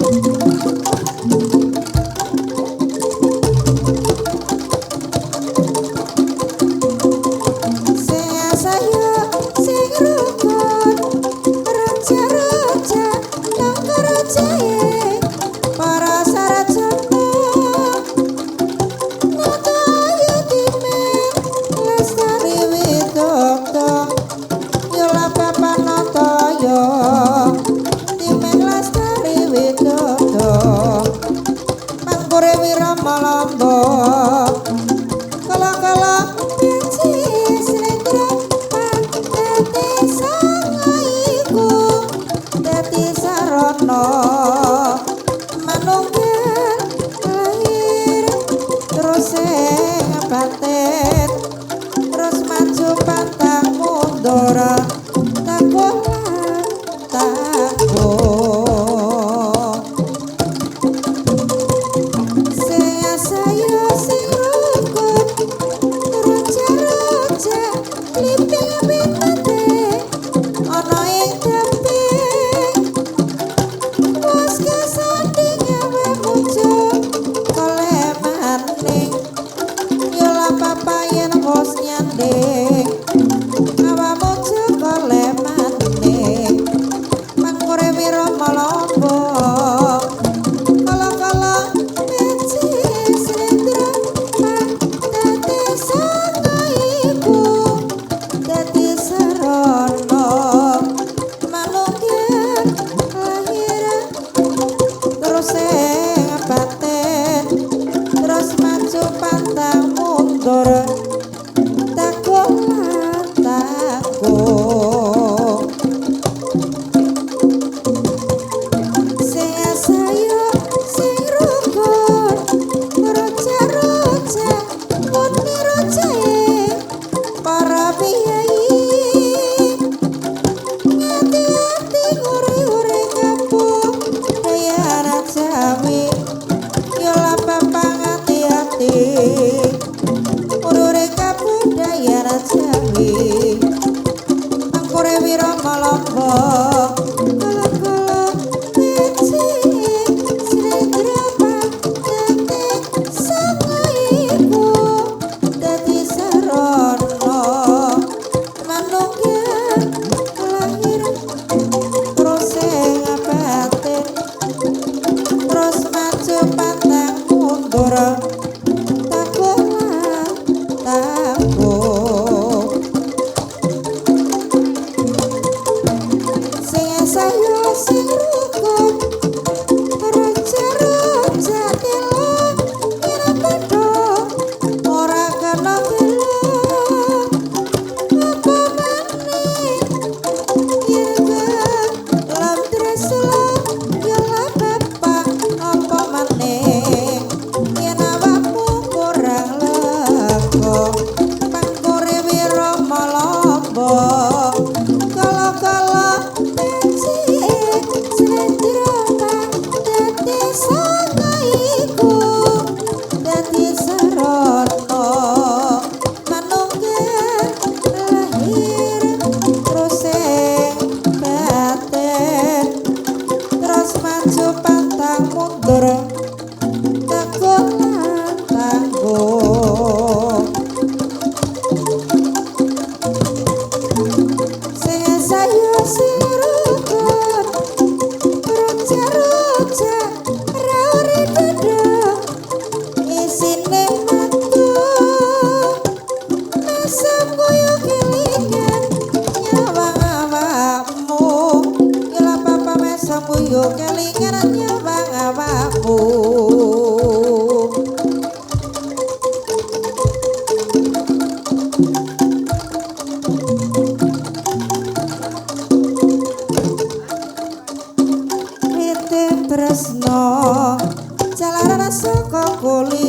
Sing saya sing rukun raja-raja nang kerajae para sarjana nata ayu timen lestari widodo yola papan nata timen lestari widodo mangkure wirama lamba kala-kala peci slendra dadi sangaiku dadi sarana manunggal lahir terus sing batin terus maju pantang mundur takuh lan tangguh. Sing saya sing rukun raja-raja liping pinate ana ing tebing wis kesanding awakmu kolemaning yola papayen wis nyanding awamu kolemaning mangkure wirama lamba kala-kala peci slendra dadi sangaiku dadi sarana manunggal lahir terus sing batin terus maju pantang mundur tangguh lan tangguh. Sing saya sing rukun raja-raja muni rajae para piyai ngati-ati nguri-uri kabudayan Jawi yola papa ngati-ati nguri-uri kabudayan Jawi mangkure wirama lamba kala-kala peci slendra dadi sangaiku dadi sarana manunggal lahir terus sing batin terus maju pantang mundur tangguh lan tangguh. Sing saya sing rukun raja-raja tela ira padha ora kena gelo apa maneh yen lam tresna yola bapak apa maneh yen awakmu kurang lega pangkure wirama lamba kala-kala peci slendra dadi sangaiku dadi sarana manunggal lahir terus sing batin terus maju pantang mundur tangguh lan tangguh. Sing saya sing rukun raja-raja raure dada isine matu mesem koyo kelingan nyawang awakmu yola papa mesem koyo kelingan nyawang awakmu. Witing tresno jalaran saka kulino